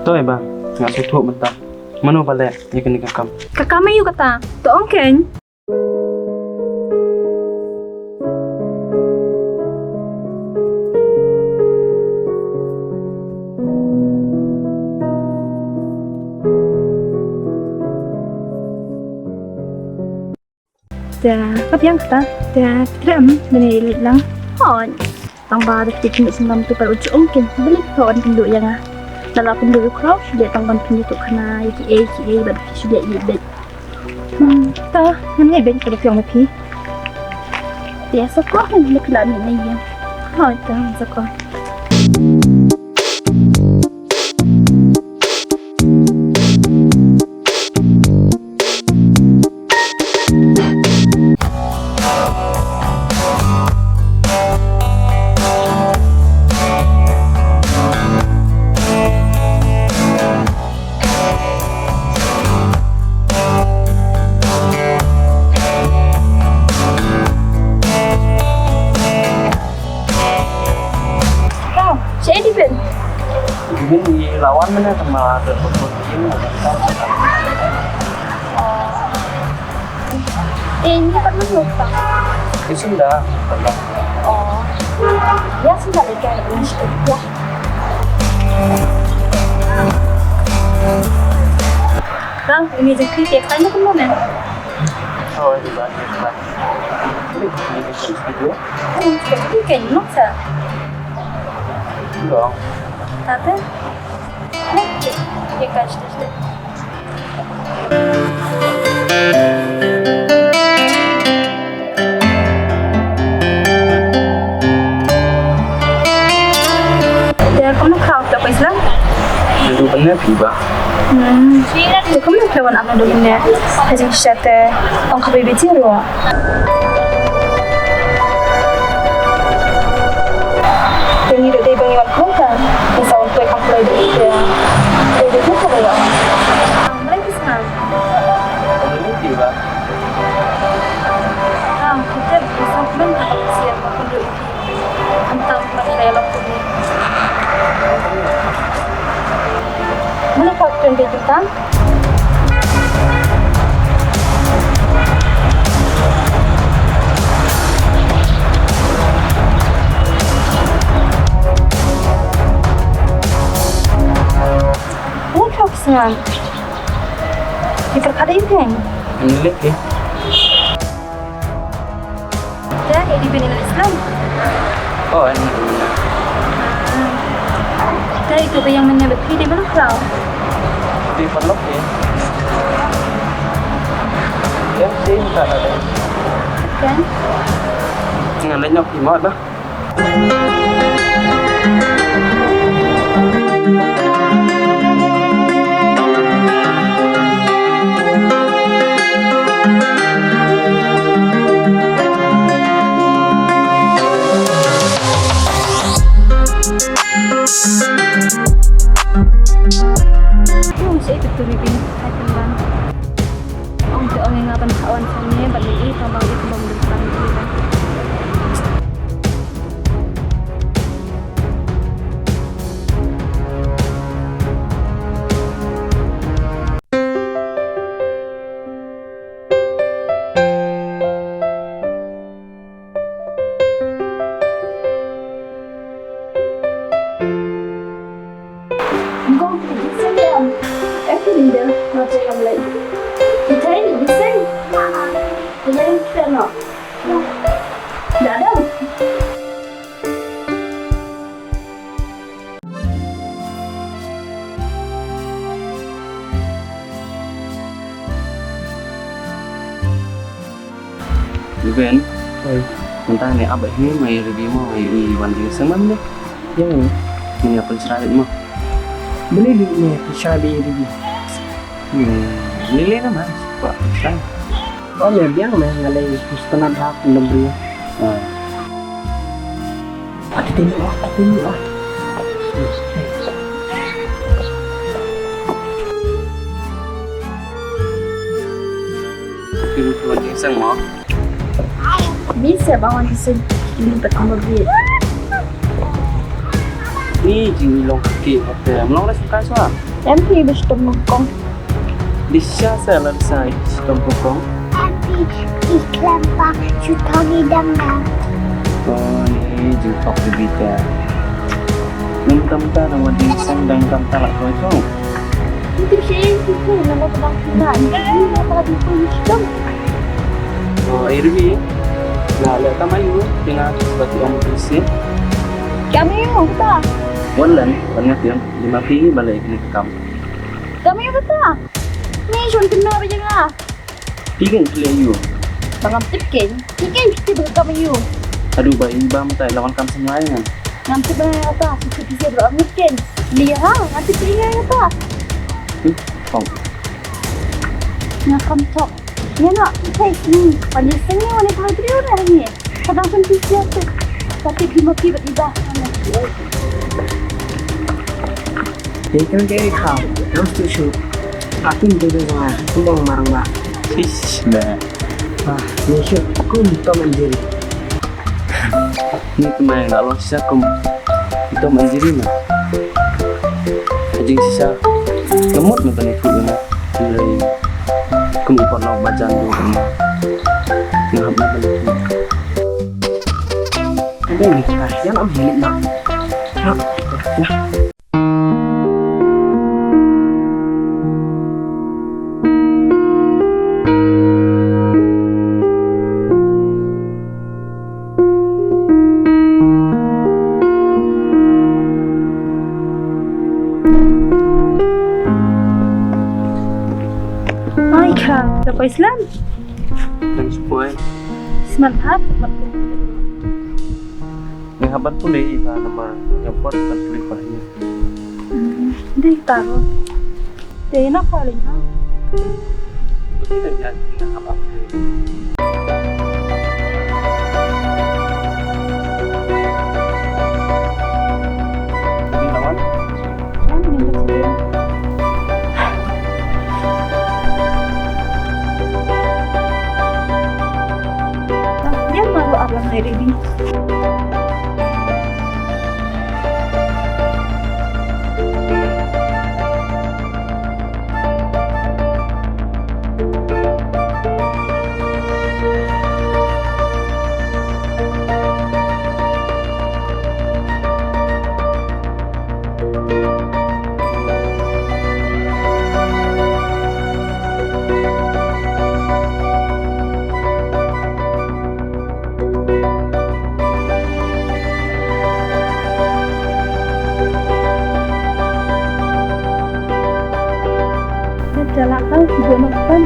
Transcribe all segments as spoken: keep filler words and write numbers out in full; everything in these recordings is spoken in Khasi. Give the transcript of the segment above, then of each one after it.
To ïa ba nga sngewthuh mynta. Mano ba leh ïa kane ka kam? Ka kam aïu kata? To ong kein. Da ka biang kata, da trem mene lek lang. Hoi. Tang ba da kiti kini sendam tu pai ucu ongkin. Beli hoi kan rindu ïa nga. Lala pun dulu kau, dia tang ban pun tu kana ïa ki eh ki eh ban phi sudah ïa bek. Hmm, ta ngan ngai bek pada piang phi. Dia sekolah kan lek lami ni ïa. Hoi ta sekolah. Tao, shaei Dibin? Dibin i la wan mynne, tang ma da put put ïing. Eh, ini pat mynno tang? Ini sudah, sudah. Oh. Ya sudah, lagi ini sudah. Ya. Tang, ini rezeki tiap kali aku mana? Oh, ini bagus, bagus. Ini, ini bagus juga. Hmm, seperti kain maksa. Belum. Tapi, ini, ini kasih. Te kumno kau to ko Islam? Itu benar, Iba. Hmm. Te kumno kau wan am do ne? Hajing sate ong ka baby tiro. Te ngi dei ba ngi wan khun ka, ngi sa wan poi kham poi dei ïa. Dei dei khun ka ba ïa. Ang mlei ki snam. Ang mlei ki ba. Ang kita bisa pun ka siap ba khun dei ki. Ang tam ba kita ïa lok khun ni. Mano ka kren dei kita? Ini kau kesengan. Di perkara ini kan? Ini lagi. Te, eh, dei ban ïa leit slem? Oh, ïa leit slem. Ah. Te, ito ba ïeng mynne bad phi dei mano khlaw? Dei paralok ïa. Ïa, dei mynta ka dei. Kan? Ngan leit noh phi mo ba. Ong sha i Doctor Ribin, hai pynban. Ong te ong ïa nga ban kha wan sha ne ban ïa i, tang ba ïa i khlem dei ban ïa i. Ngong ti gising dam. Eh, ki Linda, ma te kam lei. Ki tai ni gising. Ki lei ki no. Dadam. Ruben. Oi. Mynta ne ap hi, mai ready mo, mai i wan di sengmam ne. Yang ni. Ni apa cerai mo? Beli di ni apa cerai di ready. Hmm, lele na mas, pa cerai. Oh, me biang me ngalai kustanat hak nombor. Ah. Ati tinu ah, ati tinu ah. Tinu tuan ni sang mo. Bisa ba wan ti seng lim pat kumba bit. Ni jing i long ki hotel. Long la suka swa. Em ki bes tem kong. Disha sa la sa i stom kong. Em ki i klempa sutong i dang na. Oh, ni jing tok di bita. Nang tam ta nang wan di sang dang tam ta la koi kong. Itu sih, itu nama tu bang kena. Ini nama tu stom. Oh, Irwi. Na le kam ayu, kena seperti om sih. Kami yung ta. Wan lan, wan ngat yang lima pi balik ni kam. Kami yung ta. Ni shon kena ba janga. Phi ken khleh ïa u. Ba ngam tip ken. Phi ken phi tip ba kam ïa u. Aduh ba i bam tai lawan kam semlai nga. Ngam tip ba nga ta, phi tip phi tip ba ngam ken. Li ha, ngam tip phi nga ta. Hmm, kong. Nga kam tok. Ïa nga, phi ni, pan ïa seng ni wan ïa thai bri wan ïa ni. Kadang pun phi siap tu. Tapi phi ma phi ba i ba. Ïa kane ka ei khaw, nang stu shu. Atum tu tu zong ai, kum bang marang ba. Ish, na. Ah, ni shu, kum Tom and Jerry. Ni tu mai na lo sisa kum Tom and Jerry na. Ajing sisa. Lemot na bani tu na. Kum ipot na bajan tu na. Ngap na bani tu. Ada ni, ah, yang am hilik na. Nah, nah. Ai kha, da poi slem. Thanks, boy. Smat hat, mat. Nga hap ban pule i ba namar nga put ban pule pa hi. Hmm, dei taro. Dei na pale na. Dei na jan nga hap ban pule. Dei na wan. Jalan kau buat makan.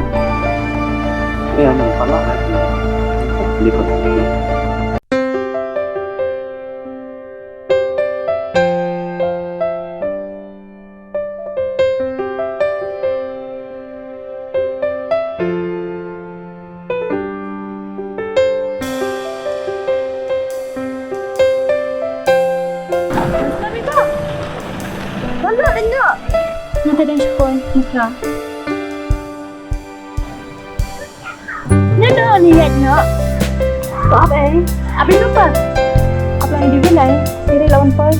Ya, ni pala lagi. Lipat. Nano ni yat no. To ap ei. Ap ei lupa. Ap lang di bilai. Diri lawan poi.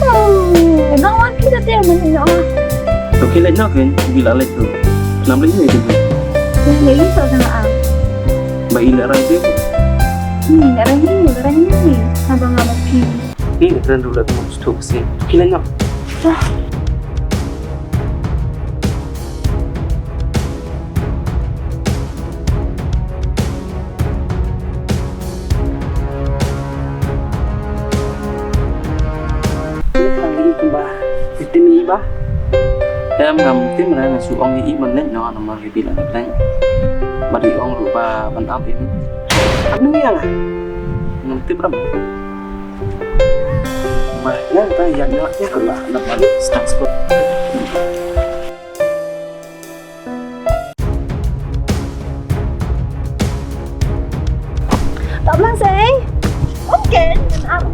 Oh, nang wan kita tiang man no. To ki lek no ken, bila lek tu. Nam lek ni tu. Yang lek tu sama am. Ba ila rai tu. Ni ila rai ni, ila rai ni. Sama ngam pi. Ni ran dulu tu stok si. Kila nyap. Tim i ba. Em ngam tim ra nga su ong i man nen no namar Bila ka tang. Ba dei ong ruh ba ban ap im. Ap nang ïa nga. Ngam tip ram. Ba nga ta ïa nga ïa ka la na ban stang spot. Tap lang sei. Okay, ban ap.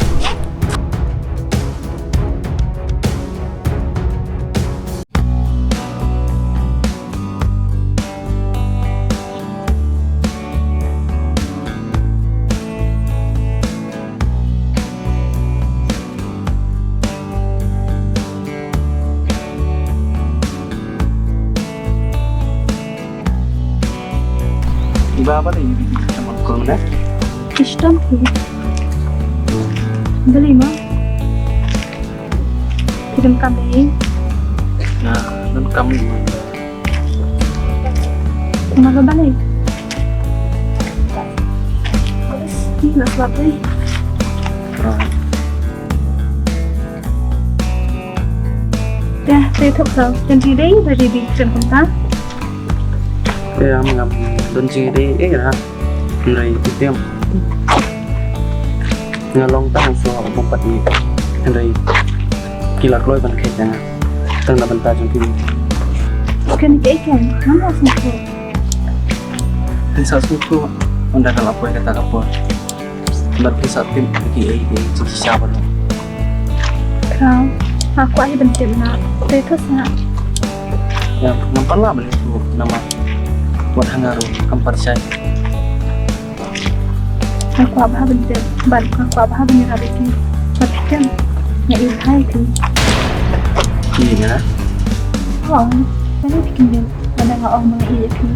Ba ba dei di di teman ko ne. Ki shitom ki. Balei ma? Ki donkam balei? Na, donkam balei ma? Kumno balei? Ih, nga slap dei. Te, te thok sa, jan ti dei, ba dei di jan kumta. Te am ngam don jingïadei eh ra. Hynrei itiam. Nga long tang so bym pat i. Hynrei ki la kloi ban khet ïa nga. Tang na bynta jong ki. Kan ke kan, ngam la sngewthuh. Phin sa sngewthuh ynda ka la poi kata ka por. Bad phin sa tip kiei kiei jong ki sha bad. Khraw, nga kwah hi ban tip na. Te thok sa. Ïa, ngam pat lah ban ïathuh namar wat ha nga ruh kam pat shai. Nga kwah bha ban tip, bad nga kwah bha ban ïarap ïa ki. Bad phi tip, nga ïeit bha ïa ki. Ïeit na? Hooid, balei phi kynduh lada nga ong ba nga ïeit ïa phi?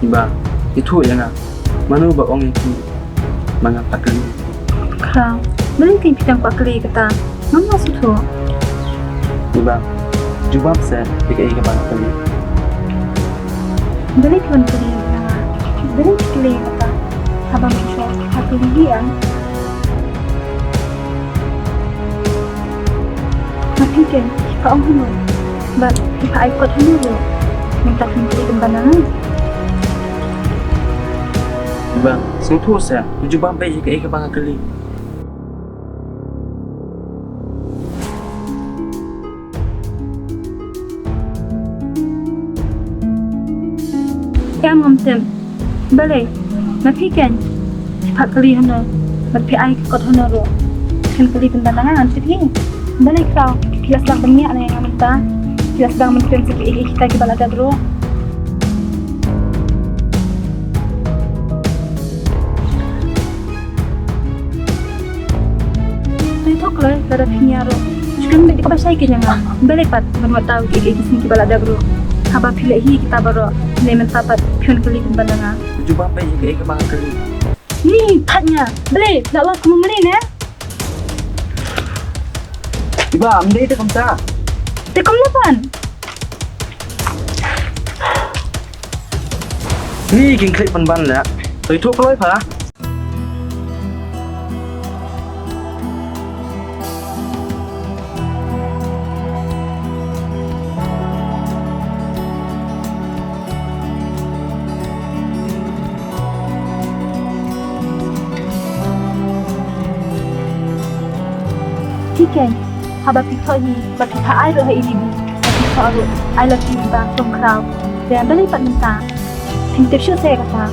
Iba, ïathuh ïa nga. Mano ba ong ïa phi ba nga pyrkhat ïa phi? Khraw, balei phi tang kwah kylli kata? Ngam lah sngewthuh. Iba, jubab seh ïa kaei kaba nga kylli. Balei phi wan kylli ïa nga? Balei phi kylli ïa kata? Haba mynshwa phi kylli ïa nga. Ma phi kein, phi ong hano? Bad phi ai kot hano ruh? Mynta phi kylli pynban ïa nga. Iba, sngewthuh seh, jubab beit ïa kaei kaba nga kylli. Em, ngam tip. Balei? Ma phi kein, phi phah kylli hano, bad phi ai kot hano ruh? Phin kylli pynban ïa nga, ngam tip hi. Balei Khraw, phi la sdang ban ngiah na ïa nga mynta? Phi la sdang ban kren sa kiei kiei kita kiba la dep ruh? Te thok kloi, lada phi ngiah ruh, shu kren beit da kaba shai kein ïa nga. Balei pat ban wad thaw kiei kiei ki sngi kiba la dep ruh? Haba phi leh hi kita baroh, ne mynta pat phi wan kylli pynban ïa nga? Jubab beit ïa kaei kaba nga kylli. Ni, thait nga. Balei, la lok kum mali ne? Iba, ym dei te kumta. Te kumno pat? Ni kin khleh pynban leh. Te ïathuh kloi pha. Phi kein, haba phi thoh hi, ba phi phah ai ruh ha i Bibi, ba phi thoh ruh, I love you ba, Khraw. Te balei pat mynta? Phin tip shuh seh kata.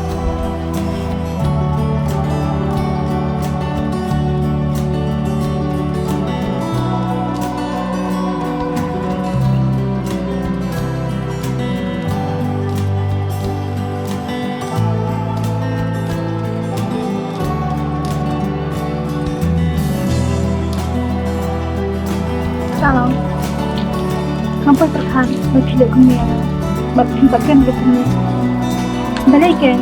Shalom. Ngam poi pyrkhat ba phi leh kumne, ba phi ba kren kumne. Balei kein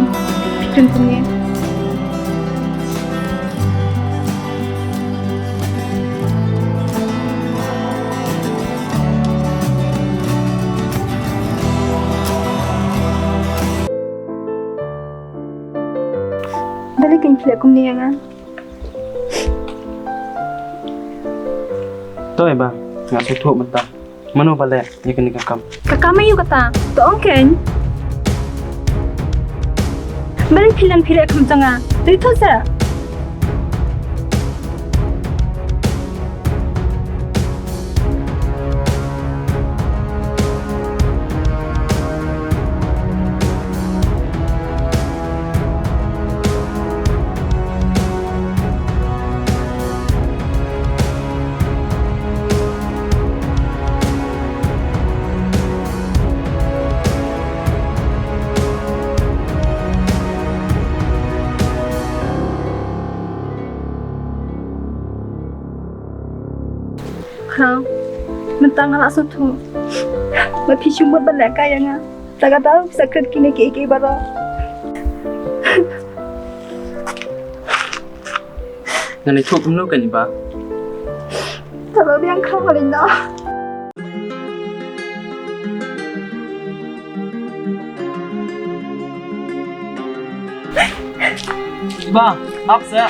phi kren kumne? Balei kein phi leh kumne ïa nga? To Iba, nga sngewthuh mynta. Mano ba leh ïa kane ka kam? Ka kam aïu kata? To ong kein. Balei phi leh phi leh kum jong nga? To ïathuh seh. Khraw, mynta nga la sngewthuh ba phi shu mut ban leh kai ïa nga. Sa ka dal sa kret kine kiei kiei baroh. Ngan ïathuh kumno kane ba? Talo biang kha halin na. Ba, ap sa.